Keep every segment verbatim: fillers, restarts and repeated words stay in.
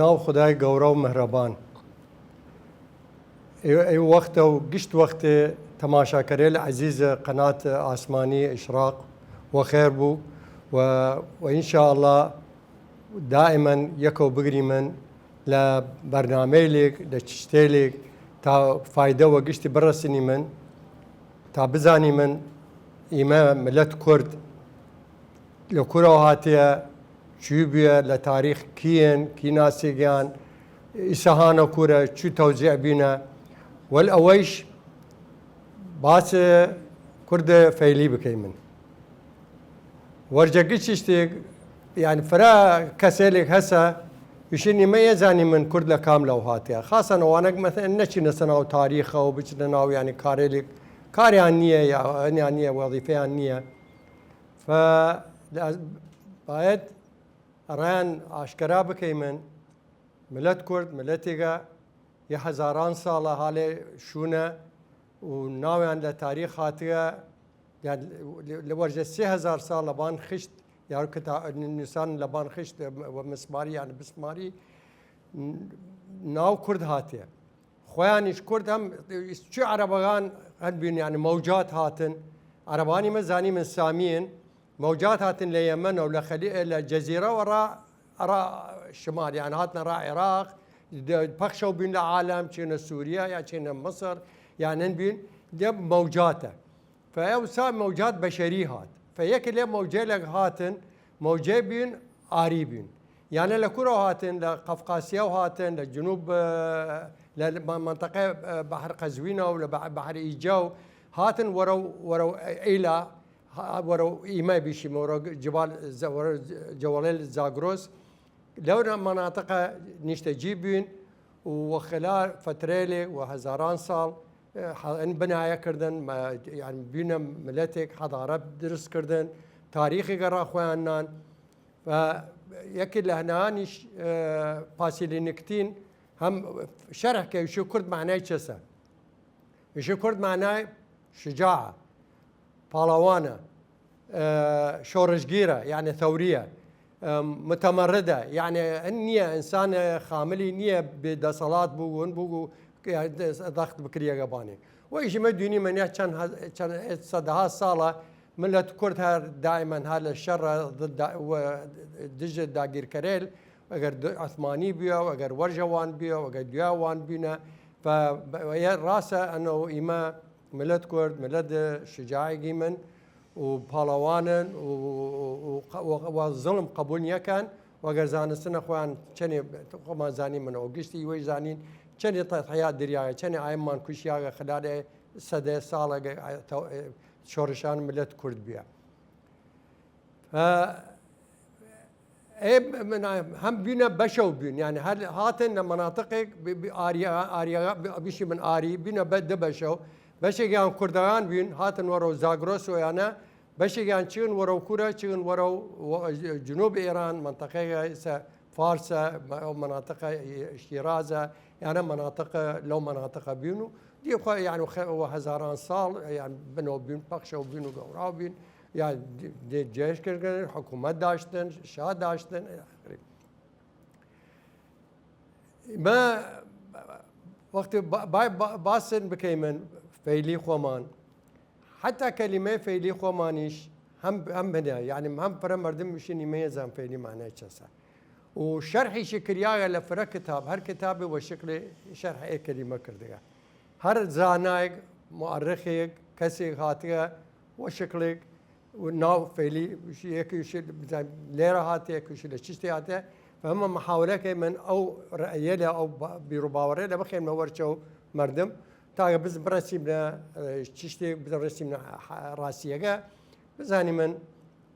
ناو خودای گەورا و مهرەبان. ئێ، ئەی وەختە و گشت وەختێ تەماشاکەرەیل عەزیز قەنات ئاسمانی ئشراق وەخێر بوو و، و ئینشاءاللە دائمەن یەکەو بگریمن لە بەرنامەیلیگ، لە چشتەیلیگ تا فایدە وە گشتی بڕەسینیمن، تا بزانیمن ئیمە ملەت کورد لە کورەو هاتیە، چوی بویە لە تاریخ، کیین، کی ناسیگیان، ئیسە هانە کورە، چوی تەوزیع بینە. وەل ئەوەیش باس کورد فەیلی بکەیمن. وەرجە گچ چشتێک، یعنی فرا کەسێلێک هەسە، ویشن ئیمە یەزانیمن کورد لە کام لەو هاتیە. خاسەن ئەوانەک مەسەن نەچینە سەناو تاریخە و بچنە ناو، یعنی کارێلیک کاریان نییە یا ئەنیان نییە، وەظیفەیان نییە. فە باید ئەڕایان ئاشکەرا بکەیمن. ملەت کورد ملەتێگە یە هەزاران ساڵە هالێ شوونە و ناویان لە تاریخ هاتگە، یان لە وەرجە سێ هەزار ساڵ لەبان خشت، یا کتا-، نووسان لەبان خشت و مسماری یان بسماری ناو کورد هاتێ. خویانیش کورد هم چی عربەگان هەن بین، یعنی مەوجات هاتن. عربانی مە زانی من سامیین، مەوجات هاتن لە یەمەن و لە خەلی-، لە جەزیرە و ڕا، ڕا شمال، یعنی هاتنە ڕا عراق، د-، پەخشەو بین لە عالم، چینە سووریا یا چینە مصر، یعنی هەن بین، دە مەوجاتە. فە ئەو سا مەوجات بەشەری هات. فە یەک لێ مەوجەیلەگ هاتن، مەوجەی بین، ئاری بین. یانە لە کورەو هاتن، لە قەفقاسیاو هاتن، لە جنوب، ئە، لە، لە مە-، منطقەی، ئە، بەحر قەزوینە و لە بە-، بەحر ئیجاو هاتن وەرەو، وەرەو ئیلا، ها-، وەرەو ئیمە بیشیم، وەرەو جبال ز-، وەرەو جەوەڵێل زاگرۆس. لەو مناطقە نیشتەجی بوین و وە خلال فترەیلێ و هەزاران ساڵ، ئە، ح-، ان بنایە کردن، مە-، یعنی بوینە ملەتێک حەضارەت درس کردن، تاریخێگە ڕا خوەیان نان. و یەکی لە هەنانیش، ئە، پاسیلینکتین هم شەرح کە وشی کورد معنای چەسە. وشی کورد معنای شجاعە، پاڵەوانە، ئە، شۆڕشگیرە، یعنی ثەوریە، ئە، متەمەردە، یعنی ان نییە ئنسان خاملی نییە بێ دەسەڵات بوون بوو، یعنی دەخت بکریەگە بانێ. و ئیشیمە دوینی منیا چەند هە-، چەند سەدەها ساڵە ملەت کورد هەر دائما هەر لە شەڕە ضد دا-، و دژە داگیرکەرەیل، ئەگەر د-، عثمانی بیا و ئەگەر وەرژە وان بیا و ئەگەر دویا وان بینە. فە ب-، و یە ڕاسە ئەنە ئیمە ملەت کورد، ملەت شجاعێگی من و پاڵەوانن و، و، و، و، و زڵم قەبول نیەکەن و ئەگەر زانستنە خوان چەنێ خۆمان زانی من و گشتی وەی زانین چەنێ تەضحیات دریاگە، چەنێ ئایمان کوشیاگە خلال سەدە ساڵەگە، ئە، تەو-، ئە، شۆڕشان ملەت کورد بیا. ئە، ئێ، من، هم بینە بەشەو بین، یعنی هەر هاتن لە مناطقێک ب-، ب-، ئاریا-، ئاریا-، ب-، بیشی من ئاری، بینە بە دە بەشەو. بەشێکیان کوردەگان بین، هاتن وەرەو زاگرۆس و یانە، بەشێکیان چین وەرەو کورە، چین وەرەو و-، جنوب ئێران، منطقەیە ئیسە فارسە، مە-، ئەو مناطقە شیرازە، یانە مناطقە، لەو مناطقە بین و دی خوا، یعنی خ-، و هەزاران ساڵ، یعنی بنەو بین، پەخشەو بین و گەوراو بین، یا د-، د-، جێش کردن، حکومەت داشتن، شا داشتن، الی آخره. مە وەختی با-، با-، با-، باسن بکەیمن فەیلی خوەمان، حتی کەلیمەی فەیلی خوەمانیش هم، هم بنە، یعنی هم فرە مردم بشین ئیمە یەزان فەیلی معنای چەسە. و شەرحیشی کریاگە لە فرە کتاب، هەر کتابی وە شکل شەرح ئێ کەلیمە کردگە. هەر زانایگ، مؤرخێگ، کەسێگ هاتگە وە شکلێگ و ناو فەیلی، یەکیش لێرە هاتێ، یەکیش لە چشتێ هاتێ. فە هەمە محاولە کەیمن ئەو رەئیە لە ئەو با-، بیر و باوەڕێ لە بخەیمنە وەرچەو مردم، تا بز-، بڕەسیمنە، ئە، چشتێگ، بڕەسیمنە ح-، ڕاستیەگە، بزانیمن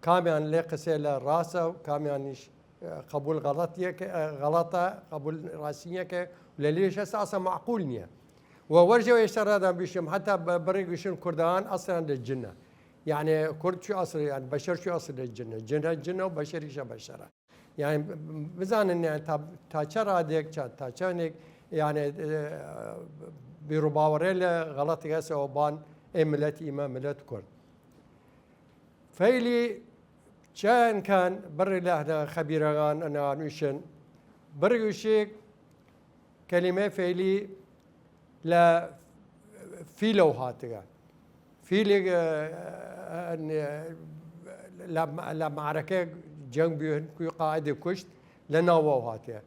کامیان لێ قسێ لە ڕاستە و کامیانیش، ئە، قەبول غەڵەتیە کە، ئە، غەڵەتە، قەبول ڕاستیە کە لە لێش هەسە ئەسە معقول نییە. و وەرژەوە ئێشتا ڕادان بیشم، حتی بە-، بڕی گوشن کوردان ئەسڵیان لە جنە. یعنی کورد چی ئەسڵ، یعنی بەشەر چی ئەسڵ لە جنە. جنە جنە و بەشەریشە بەشەرە. یعنی بزانن، یعنی تا، تا چە ڕادێک، چە، تا چەندێک، یعنی، ئە، بیر و باوەڕێ لە غەڵەتێک هەسەوە بان ئەی ملەت ئیمە ملەت کورد. فەیلی چەن کان بڕی لە هەنە خەبیرەگان ئەنانویشن بڕیوشێگ کەلیمەی فەیلی لە فیلەو هاتگە. فیلێگ لە مەعرەکەێگ جەنگ بوی، هن کوی قائدێ کوشت، لە ناوەو هاتێ.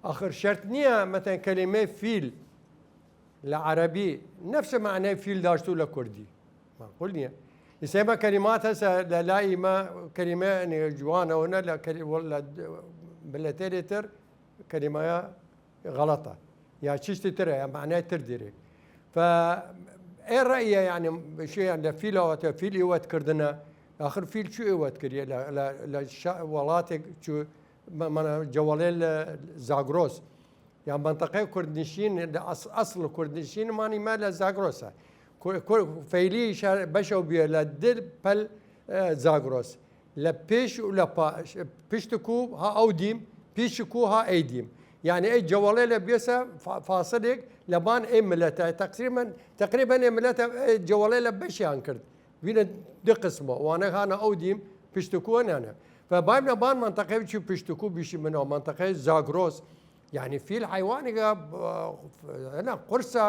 ئاخر شەرت نییە مەتەن کەلیمەی فیل لە عەرەبی نەفس مەعنای فیل داشتو لە کوردی. مەعقول نییە. ئیسە ئیمە کەلیمات هەسە لە لا ئیمە کەلیمە جوانەوەنە لە ملەتێرێ تر کەلیمەیە غەڵەتە یا چشتی ترە یا مەعنای تر دیرێ. فا ئێ ڕەئیە یانی شێیان لە فیل ئەوەتە فیل ئیوەت کردنە. ئاخر فیل چو ئیوەت کریە لە وڵاتێک چو جەوەڵێ لە زاگرۆس یا منطقەی کوردنشین لە ئەسڵ کوردنشینمان ئیمە لە زاگرۆسە. فەیلی بەشەو بیە لە دل پەل زاگرۆس لە پێش و لە پشت کو ها ئەو دیم پیش کو ها ئەی دیم. یعنی ئەی جەوەڵێ لە بێسە فاصلێک لە بان ئەی ملەتە تقریبا تقریبا ئەی ملەتە جەوەڵێ لە بەشیان کرد بینە دو قسمە وانە هانە ئەو دیم پشت کووە نانە. فبایم لە بان منطقەی چی پشت کو بیشی منەوە منطقەی زاگرۆس یعنی فیل حیوانێگە قرسە.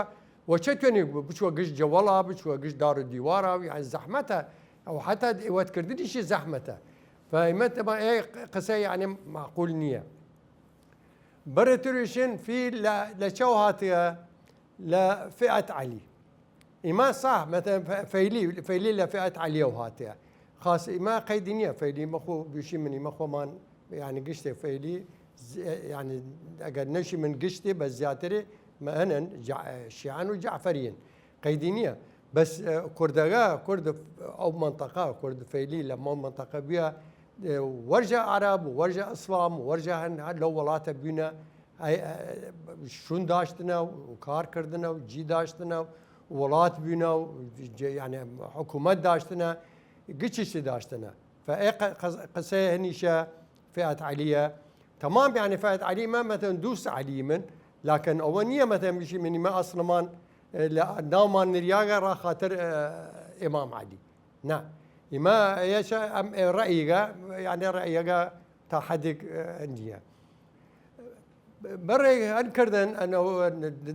وە چە توێنێ بچوە گشت جەوەڵا بچوە گشت دار و دیوارا یعنی زەحمەتە. ئەو حتا ئێوەت کردنیشی زەحمەتە. فەیمە تەبا ئێ قسە یعنی معقول نییە. بەرە ترویشن فیل لە چەو هاتیە لە فئەت عەلی. ئیمە ساح مەتەن فەیلی فەیلی لە فئەت عەلیەو هاتیە. خاس ئیمە قەیدی نییە فەیلی مەخۆ بیشی منی مەخۆمان یعنی گشتێ فەیلی یعنی ئەگەر نەشی من گشتێ بە زیاترێ مەهنن شیعان و جعفەریین قەیدی نییە. بەس کوردەگە کورد ئەو منطقە کورد فەیلی لە مەو منطقە بویە وەرژە عەرەب و وەرژە ئەسلام و وەرژە هەن هەر لەو وڵاتە بوینە شون داشتنە و کار کردنە و جی داشتنە و وڵات بوینە و یعنی حکومەت داشتنە گچشتی داشتنە. فە ئێ قسەیە هەنیشە فئەت عەلیە تەمام یعنی فئەت عەلی مە مەتەن دووس عەلی من لەکن ئەوە نییە مەتەن بشی منیمە ئەسڵمان لە ناومان نریاگە ڕا خاتر ئیمام عەلی. نا ئیمە ئێشە ئەم ڕەئیگە یعنی ڕەئیەگە تا حەدێک نییە. بەڕێ هەن کردن ئەنە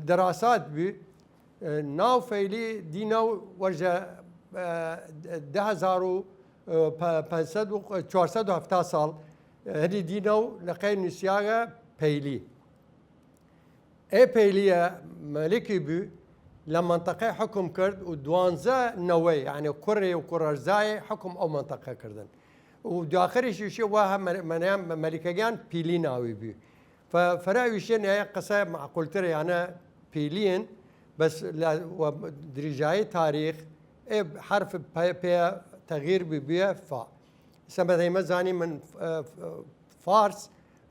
دەراسات بی ناو فەیلی دینە و وەرژە ده هەزار و پەنج سەد و چوار سەد و هەفتا ساڵ هەنی دینە و لەقەی نووسیاگە پەیلی. ئێ پەیلیە مەلیکی بو لە منطقەی حکم کرد و دوانزە نەوەی یعنی کوڕێ و کوڕەرزایێ حکم ئەو منطقە کردن. و دواخریش وشێ وا هە مەلیکەگان پیلی ناوی بو. فە فرە وشێن ئێ قسە معقولترە یانە پیلیین. بەس لە دریژایی تاریخ ئێ حرف پێ تەغیر بو بیە فا. سەبەت ئێمە زانی من فارس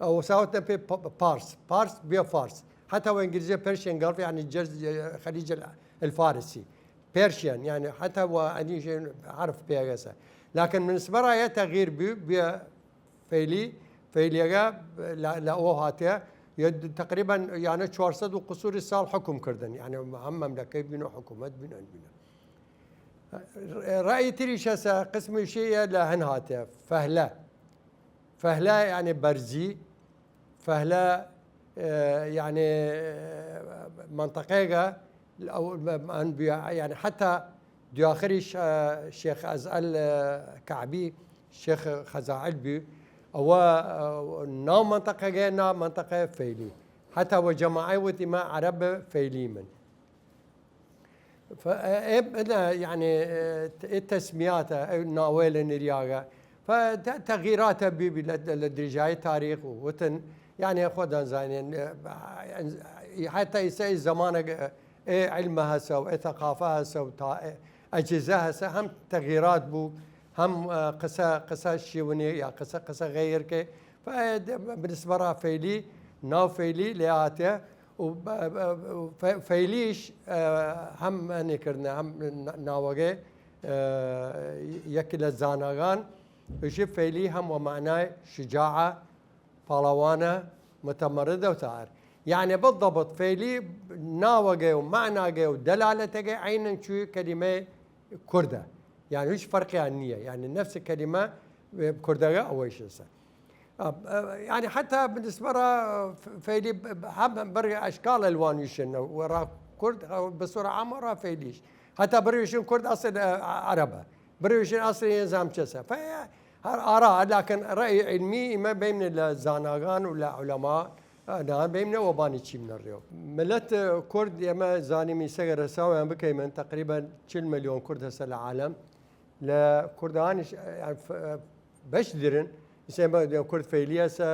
ئەو ساوتە پێ پارس پارس بێ فارس حتا وە ئنگلیزی پرشین گەڵف یعنی جەرز خەلیج الفارسی پرشین یعنی حتا وە ئەنیش حرف پێگەسە. لەکن من سبەرایە تەغیر بو بێ فەیلی فەیلیەگە لە ئەو هاتێ تقریبا یانە چوار سەد و قسوری ساڵ حکم کردن یعنی هەم مەملەکەی بینە حکوومەت بینەن بینە. ڕای تریش هەسە قسمی شێە لە هەن هاتێ فەهلە فەهلە یانێ بەرزی فەهلە یانێ منطقەیەگە یعنی حتا دواخریش شێخ ئەزئەل کەعبی شێخ خەزاعل بی ئەوە ناو منطقەگە نا منطقە فەیلی حتا وە جەماعی وتی ما عەرەب فەیلی من. یعنی تەسمیاتە ناوەیە لە نریاگە تەغیراتە بیبی لە دریژایی تاریخ و وتن یعنی خۆ دەنزانین حتا ئیسە زمانە ئێ علمە هەسە و ئێ تەقافە هەسە و تا ئەجزە هەسە هەم تەغیرات بوو هەم قسە قسە شیونێ یا قسە قسە غەیرکە. بنسبە ڕا فەیلی ناو فەیلی لێ هاتێ و فەیلیش هەم ئەنێ کردنە هەم ناوەگەێ یەک لە زاناگان بژی فەیلی هەم وە مەعنای شجاعە پاڵەوانە متەمەردە و تار یعنی بەڵدەبت فەیلی ناوەگەێ و مەعناگەێ و دەلالەتەگەێ عینەن چوی کەلیمەی کوردە یعنی هیچ فەرقیان نییە یعنی نەفس کەلیمە کوردەگە ئەوەیشسە. ئە، ئە، یانی حتی بالنسبە را فەیلی ب-، ب-، هەم بەر ئەشکال ئەلوان ویشن و را کورد، ئە، بە سورە عام را فەیلیش. حتی بەر ویشن کورد ئەسل، ئە، عەرەبە. بەر ویشن ئەسل نزام چەسە. فە هەر ئارا، لەکن رەئی علمی ئیمە بەیمنە لە زاناگان و لە علەما، ئە، نان بەیمنە و بانی چیم نەڕێو. ملت، ئە، کورد ئێمە زانیمی سەگە رەساویان بکەیمن، تقریباً چل ملیۆن کورد هەسە لە عالم. لە کوردانیش، ئە، ف-، بەش درن، ئیسە ئێمە کورد فەیلی هەسە،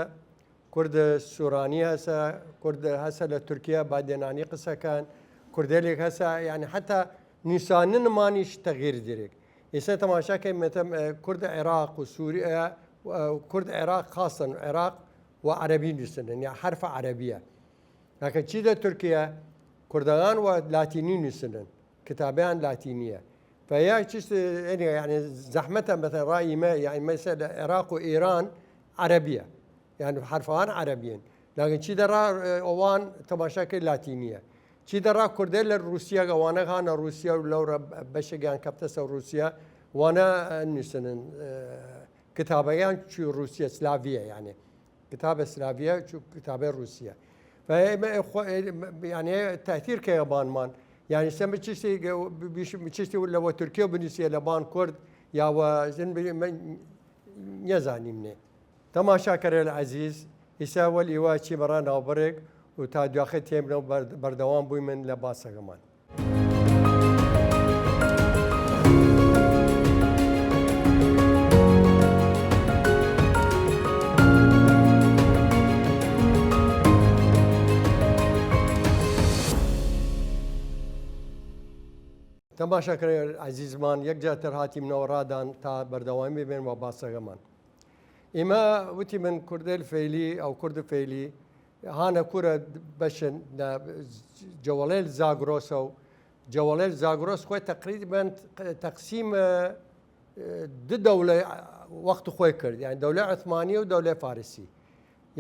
کورد سورانی هەسە، کورد هەسە لە تورکیا بادێنانی قسەکەن، کوردێلیک هەسە، یعنی حتی نویساننمانیش تەغییر دیرێک. ئیسە تەماشا کەی مەتەم، ئە، کورد عێراق و سووریە، ئە، کورد عێراق خاصن، عێراق و عەرەبی نویسنن، یا حرف عەرەبیە. لەکن چی دە تورکیا، کوردەگان و لاتینی نویسنن. کتابیان لاتینیە. فە یا چشت، یعنی، یعنی زەحمەتە مەتەن ڕای ئیمە، یعنی مەسە لە عێراق و ئێران عەرەبیە. یعنی حرفان عەرەبیین. لەکن چی دەڕا ئەوان تەماشاکە لاتینیە. چی دەڕا کوردێ لە رووسیا گەوانە هانە رووسیا و لەو ڕە بەشێکیان کەپتەسە رووسیا وانە نووسنن، ئە، کتابەیان چی رووسیا سلاویە، یعنی. کتابە سلاویە، چو کتابە رووسیە. فە ئێمە خۆ، یعنی تەثیر کە بانمان. یعنی سە من چشتی گە-، بیش-، چشتی لە وە تورکیا بنووسیە لە بان کورد یا وە زن بی-، من نەزانیم نێ. تەماشاکەرێل عەزیز، ئیسا وەل ئیوە چی بەڕا ناوبەرێک و تا دواخی تێمنە و بەر-، بەردەوام بووی من لە باسەگەمان. تەماشاکەرەر عەزیزمان، یەکجارتر هاتیمنەوە ڕادان تا بەردەوامی بێن وە باسەگەمان. ئیمە وتیمن کوردێل فەیلی، ئەو کورد فەیلی، هانە کورە بەشن لە جەوەڵێل زاگرۆسە و جەوەڵێل زاگرۆس خوێ تەقریبەن تەقسیم، ئە، دو دەولە وەخت خوێ کرد، یعنی دەولە عوسمانی و دەولە فارسی.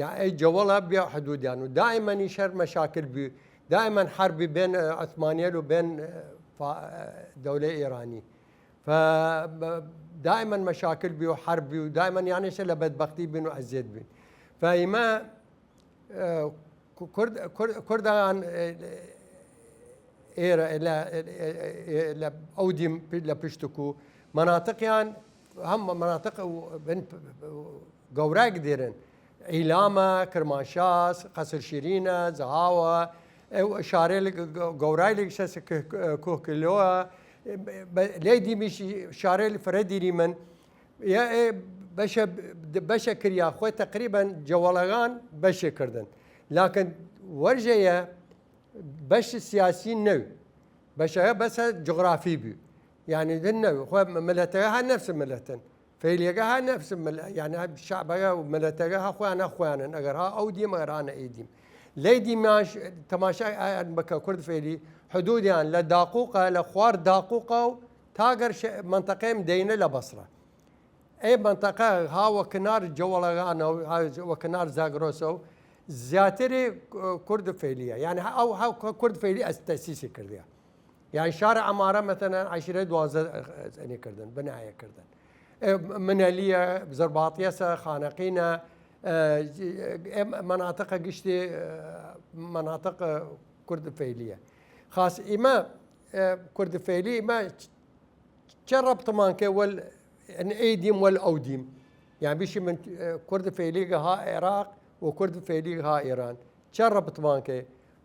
یا ئەی جەوەڵە بیا حدودیان و دائمەنی شەر مەشاکل بی، دائمەن حربی بین، ئە، عوسمانیەل و بین، ئە، فا-، ئە، دەولە ئێرانی. فا-، دائمەن مەشاکل بی و حرب بی و دائمەن یانیشە لە بەدبەختی بین و ئەزیەت بین. فا ئیمە ئە، کورد، کورد، کوردان، ئە، ئێرە، لە، ئە، ئە، ئە، لە ئەو دیم لە پشتکو مەناتقیان هەم مەناتق و بن گەوراگ دێرن. ئیلامە، کرماشاس، قەسر شیرینە، زەهاوە، ئە، شارێ گەورای لێ شەس کوه-، کوهکلۆە، لێ دیمیش شارێ فرە دیریمن. یا ئێ بەشە، بەشە کریا خوێ تقریباً جەوەڵەگان بەشێ کردن. لەکن وەرژەیە بەش سیاسی نەو. بەشەگە بەسە جغرافی بی. یعنی دن نەو. خوێ ملەتەگە ها نەفس ملەتن. فەیلیەگە ها نەفس مل-، یعنی ها شعبەگە و ملەتەگە ها خوێن ها خوێنن. ئەگەر ها ئەو دیم ئەگەر هانە ئەی دیم. لەی دیماش تەماشا ئایان بکە کورد فەیلی حدودیان لە داقوقە، لە خوار داقوقە و تاگەر ش-، منطقەیم دەینە لە بەسرە. ئەی منطقە ها وە کنار جەوەڵەگانە و ها وە کنار زاگرۆسە و زیاتری کورد فەیلیە. یعنی ها ئەو ها کورد فەیلی ئەس تەسیسی کردیە. یعنی شار عمارە مثلاً عشیرە دوازدە ئەنی کردن، بنایە کردن. ئێ منەلیە، زرباطیەسە، خانەقینە، ئێ، ئێ مناطقە گشتی، ئێ مناطق کورد فەیلیە. خاص ئیمە، ئێ، کورد فەیلی ئیمە چە ڕەبتمان کە وەل، ئن ئەی دیم وەل ئەو دیم؟ یان بیشی من، ئێ، کورد فەیلیگە ها عێراق و کورد فەیلیگە ها ئێران. چە ڕەبتمان کە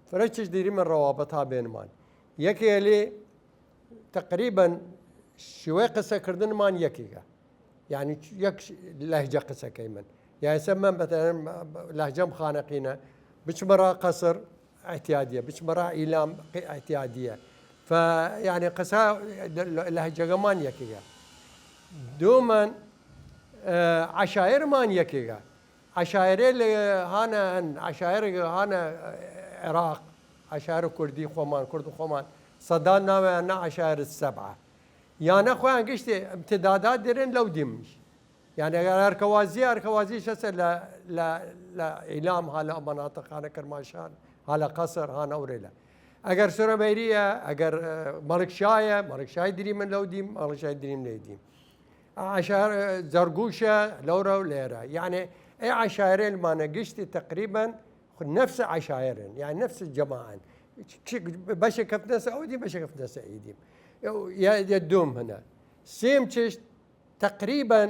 فرە چش دیری من ڕەوابەت ها بێنمان. یەکێ لێ تقریباً شێوەی قسەکردنمان یەکیگە. یعنی یەک لەهجە قسەکەی من. یعنی سە من بەتەن لەهجەم خانەقینە، بچمە ڕا قەسر ئەتیادیە، بچمە ڕا ئیلام ئەتیادیە. فە، یعنی قسە لە-، لە-، لەهجەگەمان یەکیگە. دومەن، ئە، عەشایرمان یەکیگە. عەشایرێ لە هانە هەن، عەشایرێ هانە عێراق، عەشایرە کوردی خۆمان، کورد خۆمان، سەدان ناویان نە عەشایرە سەبعە. یانە خۆیان گشتێ امتدادات دێرن لەو دیمش. یعنی ئەگەر ئەرکەوازی، ئەرکەوازی شەسە لە، لە، لە ئیلام، ها لە مناطق، هانە کرماشان، ها لە قەسر، هانە ئەورێلە. ئەگەر سورەمەیریە، ئەگەر، ئە، مەڵکشایە، مەڵکشای دریمن لەو دیم، مەڵکشای دریم لەی دیم. عەشار، ئە، زەرگوشە لەورە و لێرە. یعنی ئێ عەشایرەێلمانە گشتی تەقریبەن خو نەفس عەشایرن، یانی نەفس جەماعەن. چ-، چ-، بەشێ کەفتنەسە ئەودی، بەشێ کەفتنەسە ئیدیم. یا، یا دوم هەنە. سێم چشت تەقریبەن،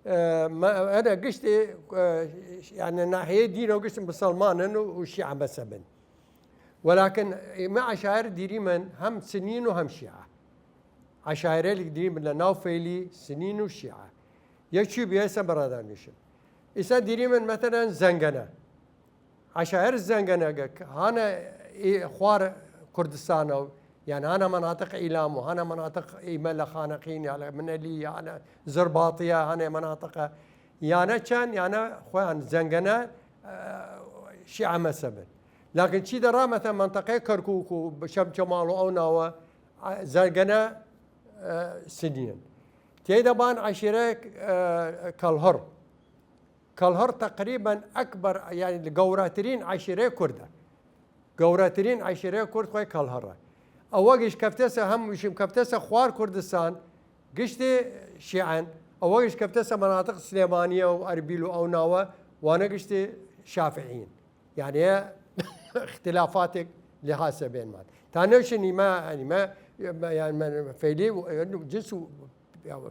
ئە، مە-، هەنە گشتی، ئە، یانی ناحیەی دینەو گشت مسەڵمانن و، و شیعە مەزهەبن. وەلاکن ئیمە عەشایر دیریمن هەم سنین و هەم شیعە. عەشایرەێلیگ دیریمن لە ناو فەیلی سنین و شیعە. یەکی بیە ئیسە بەڕادانیشن. ئیسە دیریمن مەتەلەن زەنگەنە. عەشایر زەنگەنەگە ک-، هانە ئی خوار کوردستانەو، یان هانە مەناتق ئیلام و هانە مەناتق ئیمە لە خانەقین، یا لە منەلی، یا لە زرباطیە، هانە مەناتقە، یانە چەن، یانە خوەیان زەنگەنە، ئە، شیعە مەزهەبن. لەکن چی دەڕا مەتە مەنتەقەی کەرکووک و شەمچەماڵ و ئەو ناوە، ئە، زەنگەنە، ئە، سنیەن. تێیدە بان عەشیرەێگ، ئە، کەڵهڕ. کەڵهڕ تەقریبەن ئەکبەر، یانی گەوراترین عەشیرەێ کوردە. گەوراترین عەشیرەێ کورد خوەی کەڵهڕە. ئەوەگیش کەفتەسە هەم وشیم کەفتەسە خوار کوردستان گشتی شیعەن. ئەوەگیش کەفتەسە مەناتق سلێمانیە و ئەربیل و ئەو ناوە وانە گشتی شافعین. یانی اختلافاتێگ لە هاسە بێنمان. تا نەوشن ئیمە، ئیمە، یان من فەیلی و جنس و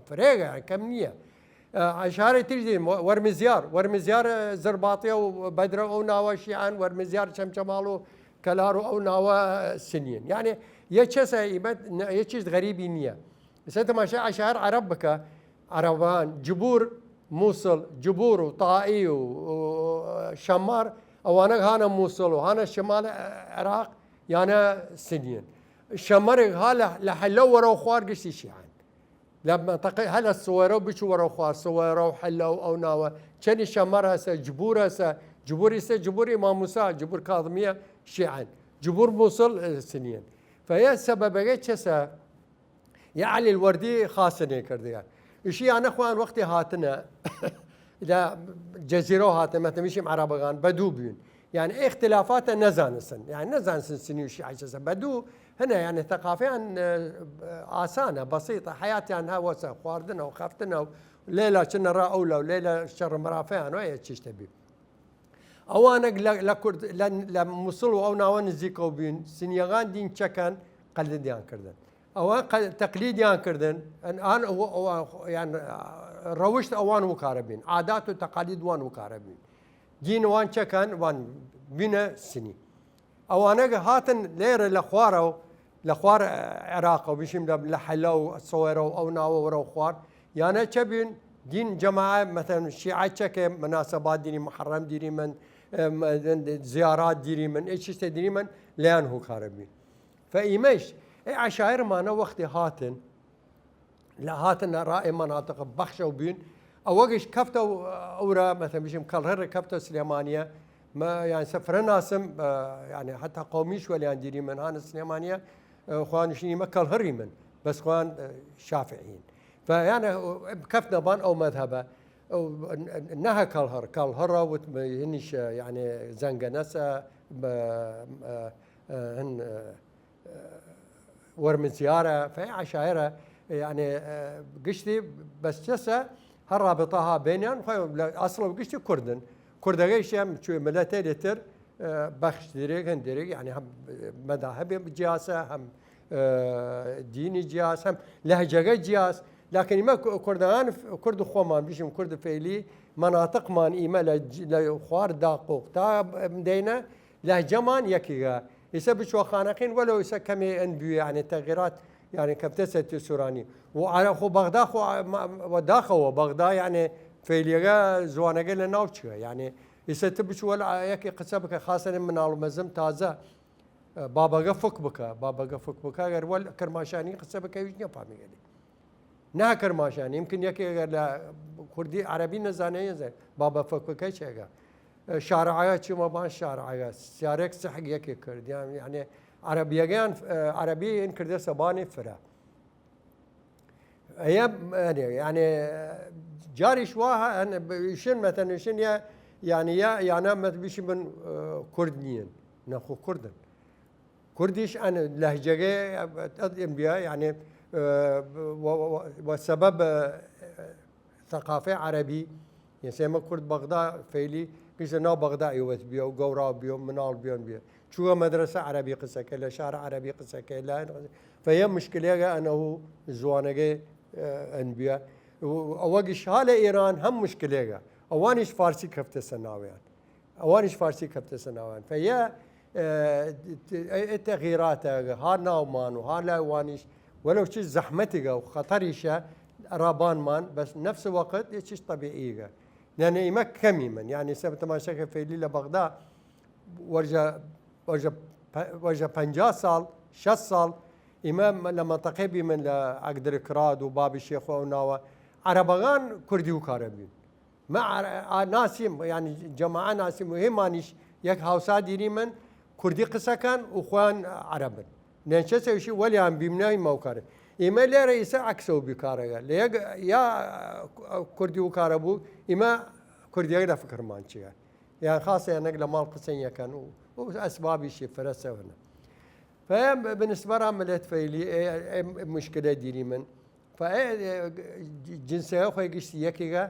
فرێگە کەم نییە. ئە، عەشارەی تریش دیم، وەرمزیار، وەرمزیار، ئە، زرباطیە و بەدرە ئەو ناوە شیعەن، وەرمزیار چەمچەماڵ و کەلار و ئەو ناوە سنیەن. یانی یە چەسە ئیمە، یە چیز غەریبی نییە. ئسە تەماشای عەشایر عەرەب بکە، عەرەبان، جبور، موسڵ، جبور و تائی و، و شەمار، ئەوانە هانە موسڵ و هانە شمال عراق، یانە سنیەن. شەمەرێگ ها لە، لە حەلە وەرەو خوار گشتی شیعەن. لە مەنتەقەی هەلە سوەرە و بچ وەرەو خوار، سوەرە و حەلە و ئەو ناوە. چەنی شەمەر هەسە، جبور هەسە، جبور ئیسە، جبور ئیمام موسا، جبور کاظمیە شیعەن. جبور موسڵ، ئە، سنیەن. فەیە سەبەبەگەی چەسە؟ یا عەلی الوردی خاسنێ کردیان. ئیشی یانە خوان وەختی هاتنە لە جەزیرە و هاتنە، مەتەمیشیم عەرەبەگان بەدوو بوین. یعنی ئختلافاتە نەزانسن. یعنی نەزانسن سنی و شیعە چەسە. بەدوو هەنە، یعنی ثقافەیان، ئە، ئاسانە، بەسیطە. حیاتیان هەوەسە، خواردنە و خەفتنە و لێلا چنە ڕا ئەولە و لێلا شەڕ مەرافەیان وە یە چیشتە بی. ئەوانەگ لە، لە کورد، لە، لە موسڵ و ئەو ناوە نزیکەو بین، سنیەگان دین چەکەن قەلدیان کردن. ئەوان قە-، تەقلیدیان کردن، ئەن، ئان، ئەو، ئەو، یان، ڕەوشت ئەوان وکارە بین، عادات و تەقالید وان وکارە بین. دین وان چەکەن، وان بینە سنی. ئەوانەگ هاتن لێرە لە خوارەو، لە خوار عراقەو، بشیم لە، لە حەلە و سوەرە و ئەو ناوە وەرەو خوار، یانە چە بین، دین جەماعە، مەتەن شیعە چەکێ مناسبات دیری، محرم دیری من، ئم، زیارات دیری من، ئێ چیشتە دیری من، لیان هوکارە بین. فە ئیمەش، ئێ عەشایرمانە وەختی هاتن، لە هاتنە ڕا ئێ مەناتق بەخشەو بین، ئەوەگش کەفتە و ئەورە، مەتەن بشیم کەڵهڕێ کەفتە سلێمانیە، مە، یان سە فرە ناسم، ئە، یانی حتا قەومیش وەلیان دیری من هانە سلێمانیە، ئە، خوانشینی مە کەڵهڕی من، بەس خوان، ئە، شافعین. فە یانە کەفتنە بان ئەو مەذهبە، ئەو نەهە کەڵهڕ، کەڵهڕە وت هنیش، یانی زەنگەنەسە، بە، ئە، ئە، هن، ئە، وەرمزیارە، فە عەشایرە، یعنی، ئە، گشتی بەس چەسە هەر ڕابطە ها بینیان، خۆ لە ئەسڵ و گشتی کوردن. کوردەگەیش هم چوی ملەتێ لێتر، ئە، بەخش دیرێک، هەن دیرێک، یعنی هم مەذاهبێ جیاسە، هم، ئە، دینی جیاس، هم لەهجەگە جیاس. لەکن ئیمە کو-، کوردان، کورد خۆمان بشیم، کورد فعلی، مناطقمان ئیمە لە ج-، لە خوار داقوق تا دەینە، لەهجەمان یەکیگە. ئیسە بچوە خانەقین، وەلەو ئیسە کەمێ ئەن بوی، یعنی تەغیرات، یعنی کەفتەسە تی سورانی. و عرە خو بەغدا خو، ما، وە داخەوە بەغدا، یعنی فعلیەگە زوانەگە لە ناو چیە؟ یعنی ئیسە تی بچوە لە یەکی قسە بکە، خاصە مناڵ مەزم تازە، ئە، بابەگە فک بکە، بابەگە فک بکە، گەر وەل کرماشانی قسە بکە، هیچ نەفامیگەلی. نا کرماشانی، يمكن یەکێ گەر لە کوردی عەرەبی نەزانێ، یەزێ بابە فەکوەکەی چێگە. شارعەگە چی مە بان شارعەگە. سیارێک سحگ یەکێ کرد. یان، یعنی عەرەبیەگەیان، ئە، عەرەبی ئین کردە سەبانی فرە. ئەیە، یعنی، یعنی، جاریش وا هە-، هەن، شن مەتەن شن یا، یعنی، یا، یانە مەت بیشی من، ئە، کورد نیین. نەخو کوردن. کوردیش ئەن لەهجەگەی ئەت ئەم بیا، یعنی، ئە، و، و، و، وە سەبەب، ئە، ثقافەی عەرەبی، یەسێمە کورد بەغدا فەیلی گشتە ناو بەغدا ئیوەت بیە و گەوراو بیە و مناڵ بیەن بیە. چووە مەدرسە عەرەبی قسەکە، لە شار عەرەبی قسەکە، لە فەیە مشکلێگە ئەنە و زوانەگەی ئەن بیە. ئەوەگیش ها لە ئێران هەم مشکلێگە، ئەوانیش فارسی کەفتە سەناویان. ئەوانیش فارسی کەفتە سەناویان. فەیە ئێ تەغیراتە ها ناومان و ها لای وانیش، وەلەو چی زەحمەتیگە و خەتەریشە ئەرا بانمان، بەس نەفس وەقت یە چیش طەبیعیگە. یانێ ئیمە کەمیمن، یانێ سەب تەماشەکە فەیلی لە بەغدا وەرژە وەرژە پە- وەرژە پەنجا ساڵ، شەست ساڵ ئیمە لە مەنتەقەی بیمن لە ئەگدرکراد و بابی شێخ و ئەو ناوە عەرەبەگان کوردی و کارە بین. مە عەر- ئا- ناسیم، یعنی جەماعە ناسیم و هێمانیش یەک هاوسا دیریمن کوردی قسەکەن و خوان عەرەبن. نێچە سەوشی وەلیان بیمنای مەوکارن. ئیمە لێرە ئیسە عەکسەو بیکارەگە. لە یەک یا کوردی و کارە بوو، ئیمە کوردیەک لە فکرمان چیە. یان خاصە یانەک لە ماڵ قسەن یەکەن و و ئەسبابیشی فرە سەونە. فەیە بنسبەرا ملێت فەیلی ئێ مشکلە دیریمن. فەئێ جنسەگە خوەی گشتی یەکیگە،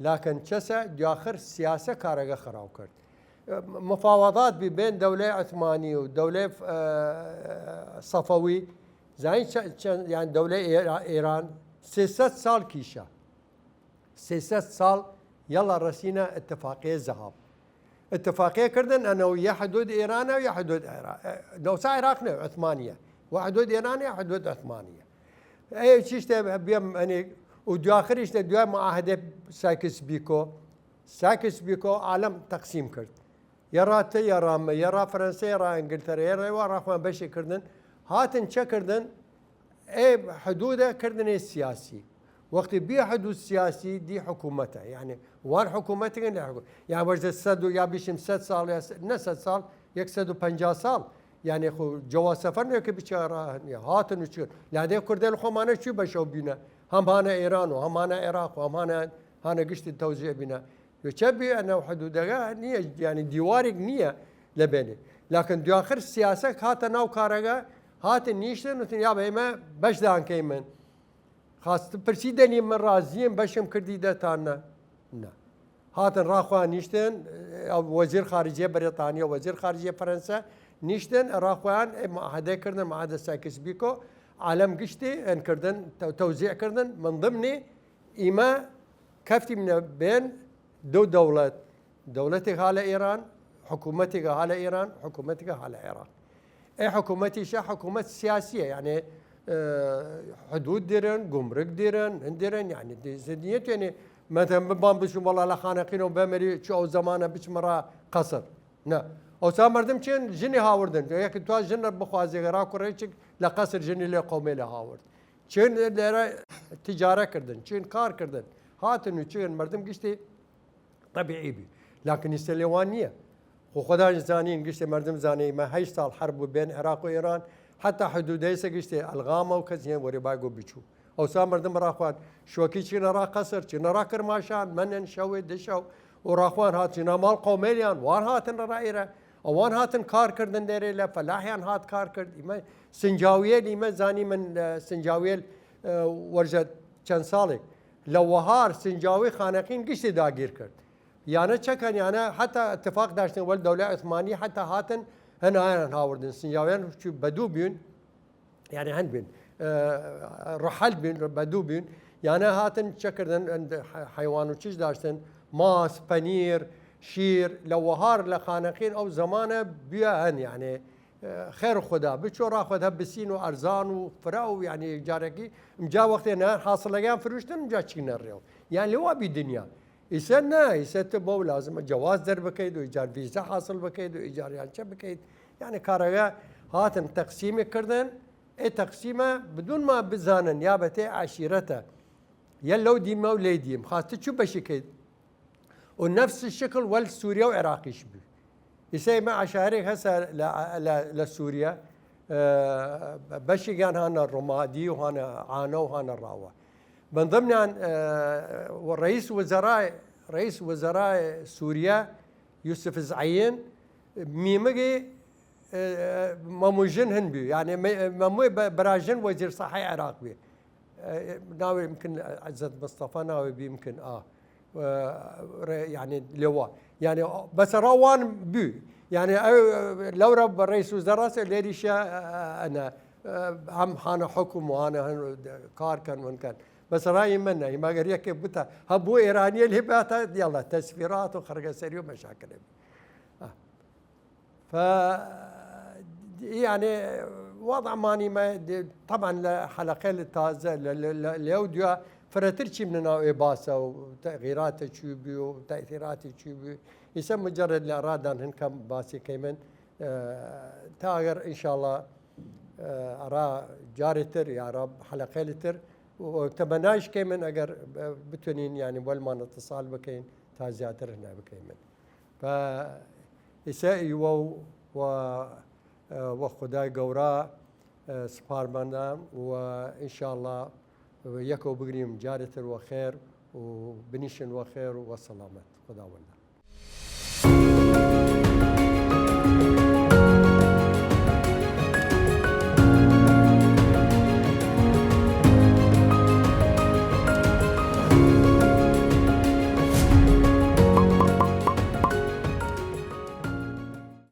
لاکن چەسە دیاخر سیاسە کارەگە خراو کرد. مفاوضات بی بین دەولەی عثمانی و دەولەی سەفەوی، زانی چەن، یان دەولەی ئێران سێ سەد ساڵ کیشە. سێ سەد ساڵ یەڵا رەسینە اتفاقیە زەهاب. اتفاقیە کردن ئەنەو یە حدود ئێرانە و یە حدود عێراق. نەوسا عێراق نە، عثمانیە. و حدود ئێرانە، یە حدود عثمانیە. ئەی چیشتە بیەم ئەنێ و دواخریش لە دوای معاهدە سایکس بیکۆ، سایکس بیکۆ عالم تقسیم کرد. یە ڕا تە، یە ڕا مە، یە ڕا فەرەنسە، یە ڕا ئنگلتەرە، یە ڕێوا ڕاخوان بەشی کردن. هاتن چە کردن؟ ئێ حدودە کردنێ سیاسی. وەختی بی حدود سیاسی دی حکومەتە. یعنی وان حکومەتەگە نە حکومەت. یان وەرزە سەد و یا بیشم سەد ساڵ یا نە سەد ساڵ، یەک سەد و پەنجا ساڵ. یعنی خو جواز سفر نیە کە بچارە هاتن و چون. لادێ کوردێل خۆمانە چی بەشەو بینە؟ هەم هانە ئێران و هەم هانە عێراق و هەم هانە، هانە گشتی تەوزیع بینە. یۆ چە بی ئەنە حدودەگە نیە، یعنی دیواریک نیە لە بینی. لکن دواخر سیاسەک هاتە ناو کارەگە، هاتن نیشتن وتن یا بە ئێمە بەشدان کەیمن. خاست پرسی دەنی من ڕازییم بەشم کردی دەتان نە؟ نە. هاتن ڕاخوان نیشتن، ئەو وەزیر خارجیە بەریتانیا، وەزیر خارجیە فەرەنسا نیشتن، ڕاخوان ئێ معاهدە کردن، معاهدە سایکس بیکۆ، عالم گشتی ئەن کردن، تەو-، تەوزیع کردن، من ضمنی ئیمە کەفتیمنە بێن دو دەوڵەت، دەوڵەتێک ها لە ئێران، حکوومەتێک ها لە ئێران، حکوومەتێک ها لە عێراق. ئەی حکوومەتیشە حکوومەت سیاسیە، یعنی حدود دیرن، گمرک دیرن، هەن دیرن، یعنی زدیت، یعنی مەتەن ببان بچم وەڵا لە خانەقینەوە بەمەری چ ئەو زەمانە بچمە ڕا قەسر. نە. ئەوسا مردم چێن ژنی هاوردن. یەک توا ژن بخوازێگە را کوڕێچک لە قەسر ژنی لێ قەومێ لە هاورد. چێن لێرە تجارە کردن، چێن کار کردن. هاتن و چێن مردم گشتی طبیعی بی. لکن ئیسە لێوان نییە. خو خوداش زانین، گشتی مردم زانین، ئیمە هەشت ساڵ حرب بو بین عێراق و ئێران، حتی حدودەیسە گشتی ئەلغامە و کەس یەن وەرێ بایگۆ بچوو. ئەوسا مردم ڕاخوان، شوەکی چینە ڕا قەسر، چینە ڕا کرماشان، مەنن شەوێ دشەو، و ڕاخوان هات چینە ماڵ قەومێلیان، وان هاتن ڕا ئێرە، ئەوان هاتن کار کردن دێرێ لە فەلاحیان هات کار کرد، ئیمە سنجاویەل، ئیمە زانی من، ئە، سنجاویەل، ئە، وەرژە چەند ساڵێک لە وەهار سنجاوی خانەقین گشتی داگیر کرد. یانە چەکەن، یانە حتی اتفاق داشتن وەل دەولە عثمانی، حتی هاتن هەنایان هاوردن سنجاویان چو بەدوو بیون، یعنی هەن بین، ئە، ڕحل بین، بەدوو بین، یانە هاتن چەکردن، ئەند حە-، حەیوان و چیش داشتن، ماس، پەنیر، شیر، لە وەهار لە خانەقین ئەو زەمانە بیا هەن، یعنی، ئە، خێر خودا، بچۆ ڕا خودا بسین و ئەرزان و فرە و، یعنی، جارەکی، ئمجا وەختێ نە حاصلەگەیان فروشتن، ئمجا چینە ڕێو. یان لێوا بی دنیا. ئیسە نە، ئیسە تو بەو لازمە جواز دەر بکەیت و ئیجار ویزە حاصل بکەیت و ئیجار یان چە بکەیت. یعنی کارەگە هاتن تەقسیمی کردن، ئێ تەقسیمە بدون ما بزانن یا بەتێ عشیرەتە. یە لەو دیمە و لەی دیم. خاست چو بەشی کەیت؟ و نەفس شکل وەل سووریە و عێراقیش بی. ئیسە ئیمە عشایرێک هەسە لە، لە، لە سووریە، ئە، بەشێکیان هانە ڕۆمادی و هانە عانە و هانە ڕاوە. من ضمنیان، ئە، و ڕئیس وزرای، ڕئیس وزرای سووریە یوسف زعین میمگی، ئە، مەموو ژن هەن بی. یعنی مە-، مەمووی بە-، برا ژن وەزیر سەحەی عێراق بی. ئە، ناوی ممکن عزت مستەفا ناوی بی ممکن، ئا. یعنی لەوە، یعنی بەسە ڕەوان بوو، یعنی ئەو لەورە بە ڕئیس وزەرا سە لێریشە ئەنە هەم هانە حکوم و هانە هەن کار کەن ون کەن. بەسە ڕای من نە هیماگەر یەکێ بوتە هە بۆ ئێرانیە لێ باتە یاڵە تەسفیرات و خەرگە سەری و مەشاکلێ. ف یعنی وضع مانی ما طبعا لە حلقەێل تازە لە لە لە لەو دوا فرەتر چیم لە ناو ئێ باسە و تەغیراتە چوی بی و تەثیراتی چوی بی. ئیسە مجرد لە ڕادان هنکەم باسی کەیمن تا ئەگەر ئینشاءالله ئەرا جارێتر یا ڕا حلقەێلی تر و تەمەنایش کەیمن ئەگەر بتونین یعنی وەلمان اتصال بکەین تا زیاتر هنا بکەیمن. ف ئیسە ئیوە و وە خودای گەورا سپارمانە و ئینشاءالله یەکەو بگریم جارێتر وە خێر و بنیشن وە خێر و وە سەلامەت خوداوەندە.